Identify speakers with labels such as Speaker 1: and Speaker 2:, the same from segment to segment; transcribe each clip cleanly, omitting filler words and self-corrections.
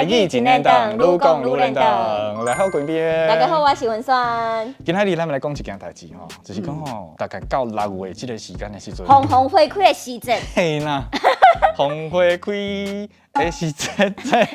Speaker 1: 台語真輪轉，愈講愈輪轉。來好滾邊。
Speaker 2: 大家好，我是文萱。
Speaker 1: 今仔日咱們來講一件代誌吼，就是講吼，大概到6月這個時間的時陣，
Speaker 2: 鳳凰花開的時節。
Speaker 1: 嘿啦，鳳花開的時節，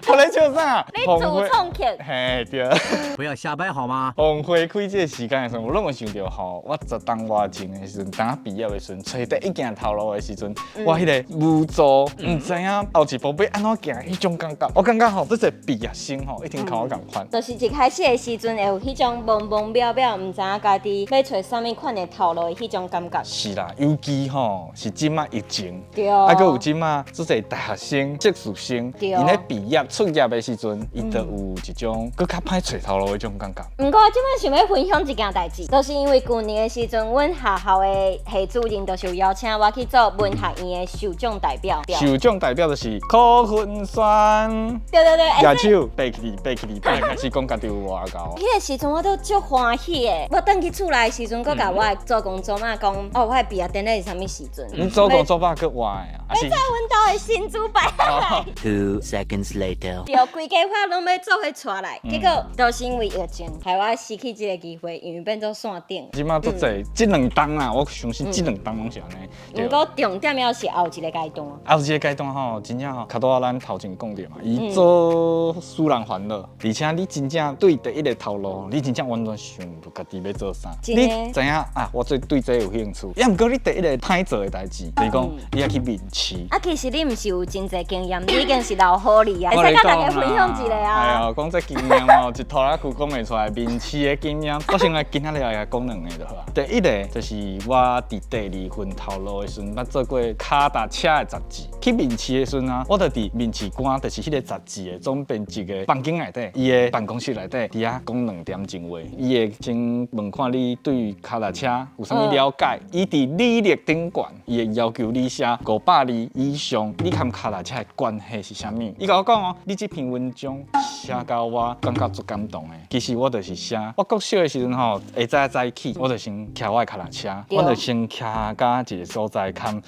Speaker 1: 我咧唱啥？
Speaker 2: 你自創曲。
Speaker 1: 嘿對。
Speaker 3: 不要瞎掰好嗎？
Speaker 1: 鳳花開這個時間的時陣，我攏會想著吼，我十冬外前的時陣，當我畢業的時陣，揣第一件頭路的時陣，我彼個無助，毋知影後一步欲按怎行，彼種感覺，我感覺吼，這個畢業生吼，一定佮我仝款。
Speaker 2: 就是一開始的時陣，會有彼種茫茫渺渺，毋知影家己欲揣啥物款的頭路的彼種感覺。
Speaker 1: 是啦，尤其吼是這馬疫情，啊，閣有這馬這濟大學生、碩士生，𪜶咧畢業出業的時陣，伊就有一種閣較歹揣頭路的彼種感覺。
Speaker 2: 毋過，這擺想欲分享一件代誌，就是因為舊年的時陣，阮學校的系主任就是有邀請我去做文學院的受獎代表。
Speaker 1: 受獎代表就是柯文萱。
Speaker 2: 對對對。
Speaker 1: 舉手，爬起來，爬起來，開始講家己有偌𠢕。
Speaker 2: 彼個時陣我都足歡喜的，我轉去厝內的時陣，閣共我的祖公祖媽講，哦，我的畢業典禮是啥物時陣？
Speaker 1: 你祖公祖媽閣活的啊？
Speaker 2: 欲在阮兜的神主牌來。
Speaker 3: 2 seconds later。
Speaker 2: 對，規家伙攏欲做伙帶來，結果都是因為疫情，害我失去這個機會，因為變做線頂。
Speaker 1: 這馬足濟，這兩冬啦，我相信這兩冬攏是按呢。
Speaker 2: 毋過重點猶是後一個階段。
Speaker 1: 後一個階段吼，真正吼，較拄仔咱頭前講著嘛，伊做使人煩惱，而且你真正對第一个頭路，你真正完全想無著家己欲做啥。你知影啊？我最對這個有興趣。抑毋過你第一个歹做的代誌，就是講你愛去面試。
Speaker 2: 啊，其實你毋是有真濟經驗，你已經是老好哩啊，會使佮大家分享一下啊。
Speaker 1: 哎喲，講這經驗哦，一拖拉庫講袂出來。面試的經驗，我先來今仔日來講兩個就好啊。第一个就是我佇第二份頭路的時陣，捌做過跤踏車的雜誌。去面試的時陣啊，我就佇面試官，就是彼個雜誌的總編輯的房間內底，伊的辦公室內底，佇遐講2點鐘話。伊會先問看你對跤踏車有啥物了解。伊佇履歷頂懸，伊會要求你寫500字以上，你佮跤踏車的關係是啥物？伊共我講哦，你這篇文章寫到我感覺足感動的。其實我就是寫，我國小的時陣吼，下早早起，我就先騎我的跤踏車，我就先騎到一個所在，佮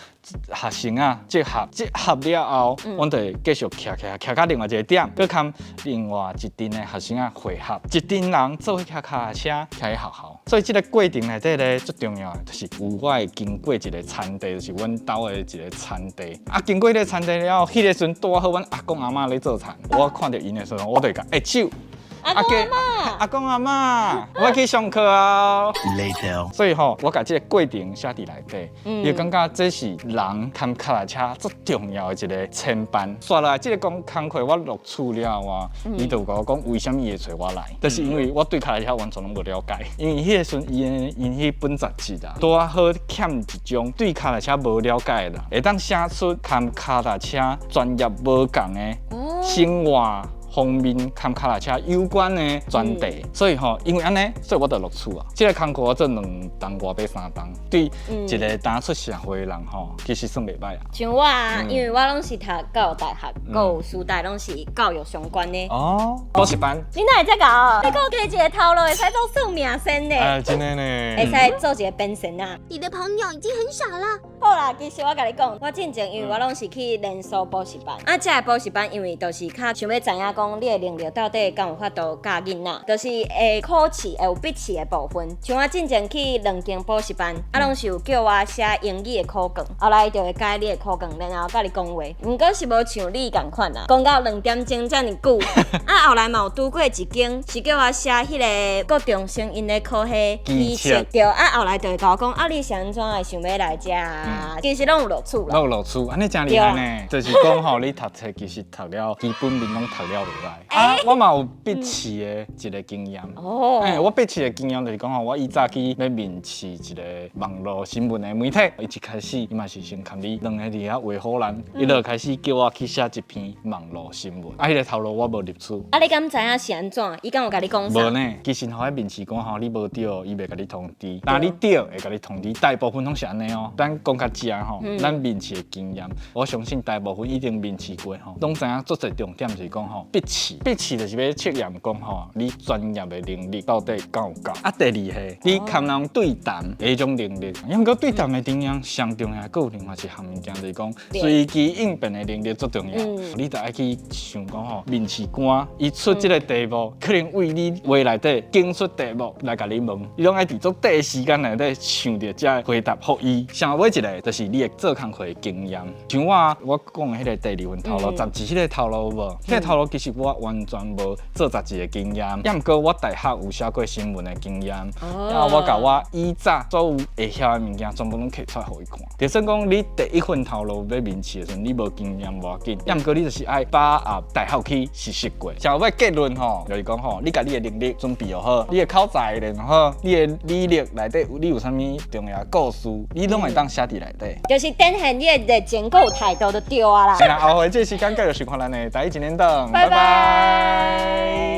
Speaker 1: 學生啊集合，集合了後，阮就會繼續騎騎騎到另外一個點，閣佮另外一陣的學生仔會合，一陣人做伙騎跤踏車騎去學校。所以這個過程內底咧，最重要的就是有我會經過一個田地，就是阮兜的一個田地。啊，經過彼個田地了後，彼個時陣拄好阮阿公阿嬤咧做田，我看著𪜶的時陣，我就會共揮手。
Speaker 2: 阿公阿嬤，
Speaker 1: 阿公阿嬤，我去上課啊。
Speaker 3: Later。
Speaker 1: 所以吼，我共這個過程寫佇內底，伊感覺這是人佮跤踏車最重要的一個牽絆。煞落來這個講工課我錄取了後啊，伊就共我講為啥物伊會揣我來，就是因為我對跤踏車完全攏無了解。因為彼個時陣伊的𪜶彼本雜誌啊，拄仔好欠一種對跤踏車無了解的人，會當寫出佮跤踏車專業無仝的生活方面佮跤踏車有關的專題，所以吼，因為按呢，所以我就錄取啊。這個工課我做兩冬外欲三冬，對一個剛出社會的人吼，其實算袂䆀啊。
Speaker 2: 像我啊，因為我攏是讀教育大學，閣有師大攏是教育相關的。
Speaker 1: 哦，補習班。
Speaker 2: 你哪會遮𠢕？你講加一個頭路會使做算命仙呢？
Speaker 1: 哎，真的呢。
Speaker 2: 會使做一個編神啊。
Speaker 4: 你的朋友已經很少了。
Speaker 2: 好啦，其實我共你講，我進前因為我攏是去連鎖補習班，啊，這个補習班因為就是較想欲知影講你的能力到底敢有法度教囡仔，就是會考試會有筆試的部分。像我進前去兩間補習班，啊，攏是有叫我寫英語的考卷，後來就會改你的考卷，然後佮你講話。毋過是無像你仝款啦，講到2點鐘遮爾久。啊，後來嘛有拄過一間，是叫我寫彼個國中生𪜶咧考彼基測，對，啊，後來就會共我講，啊，你是按怎會想欲來遮？其實攏有錄取啦。
Speaker 1: 攏有錄取，按呢真厲害呢。就是講吼，你讀冊其實讀了基本面攏讀了袂䆀。啊，我嘛有筆試的一個經驗。欸，我筆試的經驗就是講吼，我以早去欲面試一個網路新聞的媒體，伊一開始伊嘛是先共你兩個佇遐畫虎爛，伊就開始叫我去寫一篇網路新聞。啊，彼個頭路我無錄取。
Speaker 2: 啊，你敢知影是按怎？伊敢有共你講啥？
Speaker 1: 無呢，其實吼，彼面試官吼，你無對，伊袂共你通知；若你對，會共你通知。大部分攏是按呢哦。咱公講到遮吼，咱面試的經驗，我相信大部分已經面試過吼，攏知影足濟重點就是講吼，筆試，筆試就是欲測驗講吼，你專業的能力到底夠有夠。啊，第二個，你堪人對談的彼種能力，因為對談的經驗上重要，閣有另外一項物件就是講隨機應變的能力足重要。你就愛去想講吼，面試官伊出這個題目，可能為你話內底揀出題目來共你問，你攏愛佇足短時間內底想著才會回答予伊。上尾一個就是你的做工課的經驗，像我我講的彼個第二份頭路，雜誌彼個頭路有無？彼個頭路其實我完全無做雜誌的經驗，抑毋過我大學有寫過新聞的經驗，啊，我共我以早所有會曉的物件全部攏摕出來予伊看。就算講你第一份頭路欲面試的時陣，你無經驗無要緊，抑毋過你就是愛把握大學去實習過。上尾結論吼，就是講吼，你共你的能力準備好，你的口才練好，你的履歷內底你有啥物重要故事，你攏會當寫佇內底。
Speaker 2: 就是展現你的熱情，閣有態度就對啊啦。
Speaker 1: 那後回這時間繼續收看咱的台語一年檔，
Speaker 2: 拜拜。